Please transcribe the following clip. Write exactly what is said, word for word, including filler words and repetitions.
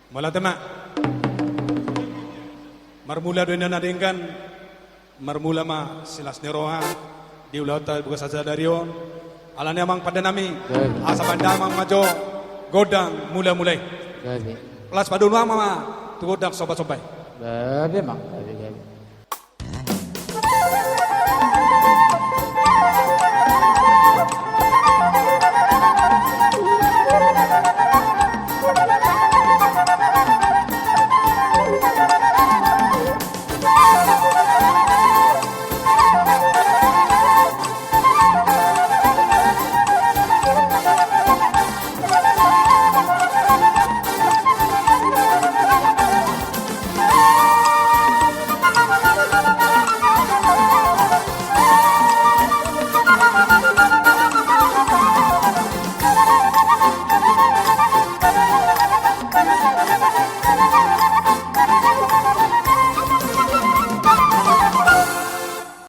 Mauliate ma. Marmula do inna na denggan. Marmula ma silas ni roha di ulaonta di bagasan sadari on. Alani i amang pande nami, asa pande amang ma jo gondang mula-mula i. Las padomu amang ma tu gondang somba-somba i. Gabe ma.